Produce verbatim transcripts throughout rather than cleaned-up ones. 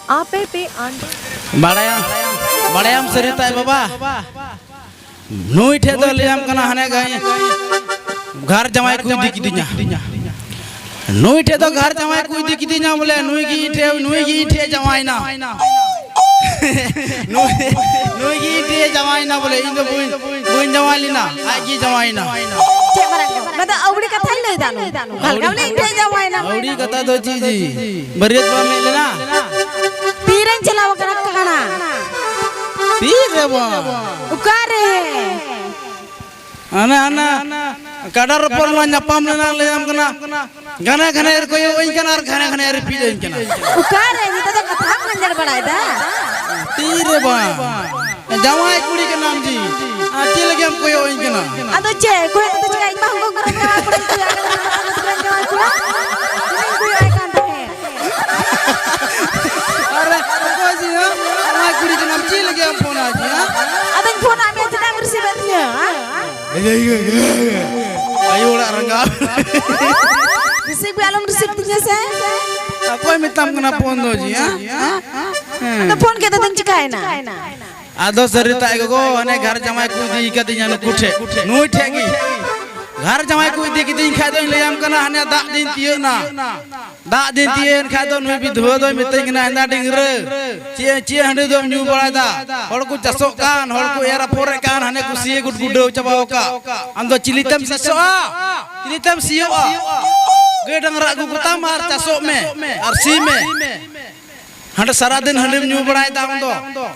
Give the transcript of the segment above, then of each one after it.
ᱟᱯᱮ ᱯᱮ ᱟᱸᱫᱳᱲ ᱵᱟᱲᱟᱭᱟᱢ, ᱵᱟᱲᱟᱭᱟᱢ ᱥᱟᱹᱨᱤ ᱛᱟᱭ ᱵᱟᱵᱟ? ᱱᱩᱭ ᱴᱷᱮᱡ ᱫᱚ ᱞᱟᱹᱭᱟᱢ ᱠᱟᱱᱟ ᱦᱟᱱᱮ ᱜᱟᱭ ᱜᱷᱟᱨ ᱡᱟᱶᱟᱭ ᱠᱚ ᱤᱫᱤ ᱠᱤᱫᱤᱧᱟ᱾ ᱱᱩᱭ ᱴᱷᱮᱡ ᱫᱚ ᱜᱷᱟᱨ ᱡᱟᱶᱟᱭ ᱠᱚ ᱤᱫᱤ ᱠᱤᱫᱤᱧᱟ ᱵᱚᱞᱮ, ᱱᱩᱭ ᱜᱮ ᱤᱧ ᱴᱷᱮᱡ, ᱱᱩᱭ ᱜᱮ ᱤᱧ ᱴᱷᱮᱡ ᱡᱟᱶᱟᱭᱱᱟ᱾ ᱱᱩᱭ, ᱱᱩᱭ ᱜᱮ ᱤᱧ ᱴᱷᱮᱡ ᱡᱟᱶᱟᱭᱱᱟ ᱵᱚᱞᱮ, ᱤᱧ ᱫᱚ ᱵᱟᱹᱧ, ᱵᱟᱹᱧ ᱡᱟᱶᱟᱭ ᱞᱮᱱᱟ, ᱟᱡ ᱜᱮ ᱡᱟᱶᱟᱭᱱᱟ᱾ ᱪᱮᱫ ᱢᱟᱨᱟᱝ ᱠᱟᱛᱷᱟ? ᱚᱱᱟ ᱫᱚ ᱟᱹᱣᱲᱤ ᱠᱟᱛᱷᱟᱭ ᱞᱟᱹᱭ ᱫᱟ ᱱᱩᱭ᱾ ᱚᱠᱟ ᱞᱮᱠᱟ ᱵᱚᱞᱮ ᱤᱧ ᱴᱷᱮᱡ ᱡᱟᱶᱟᱭᱱᱟ? ᱟᱹᱣᱲᱤ ᱠᱟᱛᱷᱟ ᱫᱚ ᱪᱮᱫ ᱡᱤ? ᱵᱟᱹᱨᱭᱟᱹᱛ ᱵᱟᱢ ᱦᱮᱡ ᱞᱮᱱᱟ? ᱛᱤᱨᱮᱧ ᱪᱟᱞᱟᱣ ᱟᱠᱟᱱᱟ ᱠᱟᱦᱟᱱᱟ? ᱛᱤᱨᱮ ᱵᱟᱝ? ᱚᱠᱟᱨᱮ? ᱦᱟᱱᱮ, ᱦᱟᱱᱮ, ᱠᱟᱰᱟ ᱨᱚᱯᱚᱲ ᱞᱟᱝ ᱧᱟᱯᱟᱢ ᱞᱮᱱᱟ, ᱞᱟᱹᱭᱟᱢ ᱠᱟᱱᱟ᱾ ᱜᱷᱟᱱᱮ ᱜᱷᱟᱱᱮ ᱮᱨ ᱠᱚᱭᱚᱜ ᱟᱹᱧ ᱠᱟᱱᱟ ᱟᱨ ᱜᱷᱟᱱᱮ ᱜᱷᱟᱱᱮ ᱮᱨ ᱨᱤᱯᱤᱴ ᱟᱹᱧ ᱠᱟᱱᱟ᱾ ᱚᱠᱟᱨᱮ? ᱱᱤᱛᱚᱜ ᱫᱚ ᱠᱟᱛᱷᱟᱢ ᱜᱟᱸᱡᱟᱲ ᱵᱟᱲᱟᱭᱮᱫᱟ᱾ ᱛᱤᱨᱮ ᱵᱟᱝ? ᱡᱟᱶᱟᱭ ᱠᱩᱲᱤ ᱠᱟᱱᱟᱢ ᱡᱤ᱾ ᱟᱨ ᱪᱮᱫ ᱞᱟᱹᱜᱤᱫ ᱮᱢ ᱠᱚᱭᱚᱜ ᱟᱹᱧ ᱠᱟᱱᱟ? ᱟᱫᱚ ᱪᱮᱫ? ᱠᱚᱭᱚᱜ ᱠᱟᱛᱮ ᱪᱤᱠᱟᱹ? ᱤᱧ ᱢᱟ ᱦᱚᱸ ᱜᱚᱜᱚ ᱡᱟᱶᱟᱭ ᱠᱚᱲᱟᱧ ᱠᱚᱭᱚᱜ ᱟᱠᱟᱱᱟ, ᱟᱢ ᱫᱚ ᱪᱤᱠᱟᱹᱧ ᱠᱚᱭᱚᱜ ᱟᱭ ᱠᱟᱱ ᱛᱟᱦᱮᱸᱫ? ᱟᱨᱮ, ᱚᱠᱚᱭ ᱡᱤ, ᱦᱮᱸ? ᱡᱟᱶᱟᱭ ᱠᱩᱲᱤ ᱠᱟᱱᱟᱢ, ᱪᱮᱫ ᱞᱟᱹᱜᱤᱫ ᱮᱢ ᱯᱷᱳᱱᱟ ᱡᱤ, ᱦᱮᱸ? ᱟᱫᱚᱧ ᱯᱷᱳᱱᱟᱫ ᱢᱮᱭᱟ, ᱪᱮᱫᱟᱜ ᱮᱢ ᱨᱤᱥᱤᱵᱷ ᱮᱫ ᱛᱤᱧᱟᱹ, ᱦᱮᱸ? ᱟᱭᱳ ᱚᱲᱟᱜ ᱨᱟᱸᱜᱟᱣ᱾ ᱨᱤᱥᱤᱵᱷ ᱜᱮ ᱟᱞᱚᱢ ᱨᱤᱥᱤᱵᱷ ᱛᱤᱧᱟᱹ ᱥᱮ᱾ ᱚᱠᱚᱭ ᱢᱮᱛᱟᱢ ᱠᱟᱱᱟ ᱯᱷᱳᱱ ᱫᱚ ᱡᱤ, ᱦᱮᱸ? ᱦᱮᱸ? ᱟᱫᱚ ᱯᱷᱳᱱ ᱠᱮᱫ ᱫᱚᱧ ᱪᱤᱠᱟᱭᱮᱱᱟ? ᱟᱫᱚ ᱥᱟᱹᱨᱤ ᱛᱟᱭ ᱜᱚᱜᱚ, ᱦᱟᱱᱮ ᱜᱷᱟᱨ ᱡᱟᱶᱟᱭ ᱠᱚ ᱤᱫᱤ ᱠᱟᱫᱤᱧᱟ ᱱᱩᱠᱩ ᱴᱷᱮᱡ, ᱱᱩᱭ ᱴᱷᱮᱡ ᱜᱮ᱾ ᱜᱷᱟᱨ ᱡᱟᱶᱟᱭ ᱠᱚ ᱤᱫᱤ ᱠᱤᱫᱤᱧ ᱠᱷᱟᱡ ᱫᱚᱧ ᱞᱟᱹᱭᱟᱢ ᱠᱟᱱᱟ, ᱦᱟᱱᱮ ᱫᱟᱜ ᱫᱤᱱ ᱛᱤᱭᱟᱹᱜ ᱮᱱᱟ᱾ ᱫᱟᱜ ᱫᱤᱱ ᱛᱤᱭᱟᱹᱜ ᱮᱱ ᱠᱷᱟᱡ ᱫᱚ ᱱᱩᱭ ᱵᱤᱫᱷᱣᱟᱹ ᱫᱚᱭ ᱢᱤᱛᱟᱹᱧ ᱠᱟᱱᱟ, "ᱦᱮᱸᱫᱟ ᱰᱤᱝᱨᱟᱹ, ᱪᱮᱫ, ᱪᱮᱫ ᱦᱟᱺᱰᱤ ᱫᱚᱢ ᱧᱩ ᱵᱟᱲᱟᱭᱮᱫᱟ? ᱦᱚᱲ ᱠᱚ ᱪᱟᱥᱚᱜ ᱠᱟᱱ, ᱦᱚᱲ ᱠᱚ ᱮᱨ ᱟᱯᱷᱚᱨᱮᱫ ᱠᱟᱱ, ᱦᱟᱱᱮ ᱠᱩᱥᱤᱭᱮ ᱜᱩᱰᱜᱩᱰᱟᱹᱣ ᱪᱟᱵᱟᱣ ᱟᱠᱟᱫ᱾ ᱟᱢ ᱫᱚ ᱪᱤᱞᱤ ᱛᱮᱢ ᱪᱟᱥᱚᱜᱼᱟ? ᱪᱤᱞᱤ ᱛᱮᱢ ᱥᱤᱭᱳᱜᱼᱟ? ᱜᱟᱹᱭ ᱰᱟᱝᱨᱟ ᱟᱹᱜᱩ ᱠᱚᱛᱟᱢ ᱟᱨ ᱪᱟᱥᱚᱜ ᱢᱮ ᱟᱨ ᱥᱤ ᱢᱮ᱾ ᱦᱟᱸᱰᱮ ᱥᱟᱨᱟᱫᱤᱱ ᱦᱟᱺᱰᱤᱢ ᱧᱩ ᱵᱟᱲᱟᱭᱮᱫᱟ ᱟᱢ ᱫᱚ᱾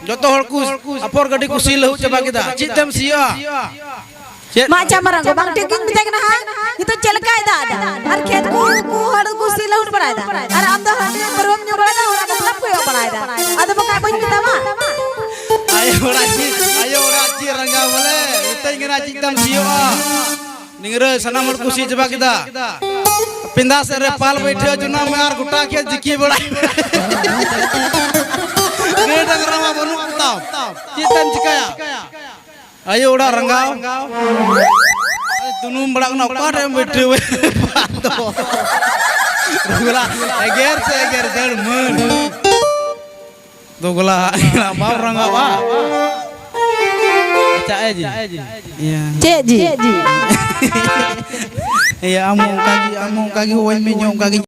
ᱡᱚᱛᱚ ᱦᱚᱲ ᱠᱚ ᱟᱯᱷᱚᱨ ᱜᱟᱹᱰᱤ ᱠᱚ ᱥᱤ ᱞᱟᱹᱦᱩᱫ ᱪᱟᱵᱟ ᱠᱮᱫᱟ, ᱪᱮᱫ ᱛᱮᱢ ᱥᱤᱭᱳᱜᱼᱟ?" ᱪᱮᱫ? ᱢᱟ ᱟᱪᱪᱷᱟ ᱢᱟᱨᱟᱝ ᱜᱚ, ᱵᱟᱝ ᱴᱷᱤᱠ ᱜᱤᱧ ᱢᱮᱛᱟᱭ ᱠᱟᱱᱟ ᱦᱟᱸᱜ᱾ ᱱᱤᱛᱚᱜ ᱪᱮᱫ ᱞᱮᱠᱟᱭ ᱫᱟᱜ ᱮᱫᱟ? ᱟᱨ ᱠᱷᱮᱛ ᱠᱚ, ᱠᱚ ᱦᱚᱲ ᱠᱚ ᱥᱤ ᱞᱟᱹᱦᱩᱫ ᱵᱟᱲᱟᱭᱮᱫᱟ᱾ ᱟᱨ ᱟᱢ ᱫᱚ ᱦᱟᱺᱰᱤ ᱯᱟᱹᱨᱣᱟᱹᱢ ᱧᱩ ᱵᱟᱲᱟᱭᱮᱫᱟ, ᱦᱚᱲᱟᱜ ᱵᱟᱯᱞᱟᱢ ᱠᱚᱭᱚᱜ ᱵᱟᱲᱟᱭᱮᱫᱟ᱾ ᱟᱫᱚ ᱵᱟᱠᱷᱟᱡ ᱵᱟᱹᱧ ᱢᱮᱛᱟᱢᱟ᱾ ᱟᱭᱳ ᱚᱲᱟᱜ ᱪᱮᱫ, ᱟᱭᱳ ᱚᱲᱟᱜ ᱪᱮᱫ ᱨᱟᱸᱜᱟᱣ ᱵᱚᱞᱮ? ᱢᱤᱛᱟᱹᱧ ᱠᱟᱱᱟ ᱪᱮᱫ ᱛᱟᱢ ᱥᱤᱭᱳᱜᱼᱟ? ᱱᱤᱝᱨᱟᱹ ᱥᱟᱱᱟᱢ ᱦᱚᱲ ᱠᱚ ᱥᱤ ᱪᱟᱵᱟ ᱠᱮᱫᱟ᱾ ᱯᱮᱸᱫᱟ ᱥᱮᱫ ᱨᱮ ᱯᱟᱞ ᱵᱟᱹᱭᱴᱷᱟᱹᱣ ᱡᱚᱱᱟᱜ ᱢᱮ ᱟᱨ ᱜᱚᱴᱟ ᱠᱷᱮᱛ ᱡᱤᱠᱤ ᱵᱟᱲᱟᱭ ᱢᱮ᱾ ᱜᱟᱹᱭ ᱰᱟᱝᱨᱟ ᱢᱟ ᱵᱟᱹᱱᱩᱜ ᱠᱚᱛᱟᱢ, ᱪᱮᱫ ᱛᱮᱢ ᱪᱤᱠᱟᱭᱟ? ᱟᱭᱳ ᱚᱲᱟᱜ ᱨᱟᱸᱜᱟᱣ᱾ ᱛᱩᱱᱩᱢ ᱵᱟᱲᱟ ᱠᱟᱱᱟ, ᱚᱠᱟ ᱴᱷᱮᱱ ᱮᱢ ᱵᱟᱹᱭᱴᱷᱟᱹᱣ ᱮ? ᱵᱟᱫᱚ᱾ ᱨᱩᱜᱽᱞᱟ ᱮᱜᱮᱨ ᱥᱮ ᱮᱜᱮᱨ, ᱫᱟᱹᱲ ᱢᱟᱹᱲ᱾ ᱫᱚᱜᱽᱞᱟ ᱵᱟᱢ ᱨᱟᱸᱜᱟᱣᱟ᱾ ᱟᱪᱪᱷᱟ, ᱮ ᱡᱤ᱾ ᱤᱭᱟᱹ᱾ ᱪᱮᱫ ᱡᱤ? ᱤᱭᱟᱹ, ᱟᱢ ᱚᱱᱠᱟ ᱜᱮ, ᱟᱢ ᱚᱱᱠᱟ ᱜᱮ ᱦᱚᱦᱚᱧ ᱢᱮ, ᱤᱧ ᱦᱚᱸ ᱚᱱᱠᱟ ᱜᱮ᱾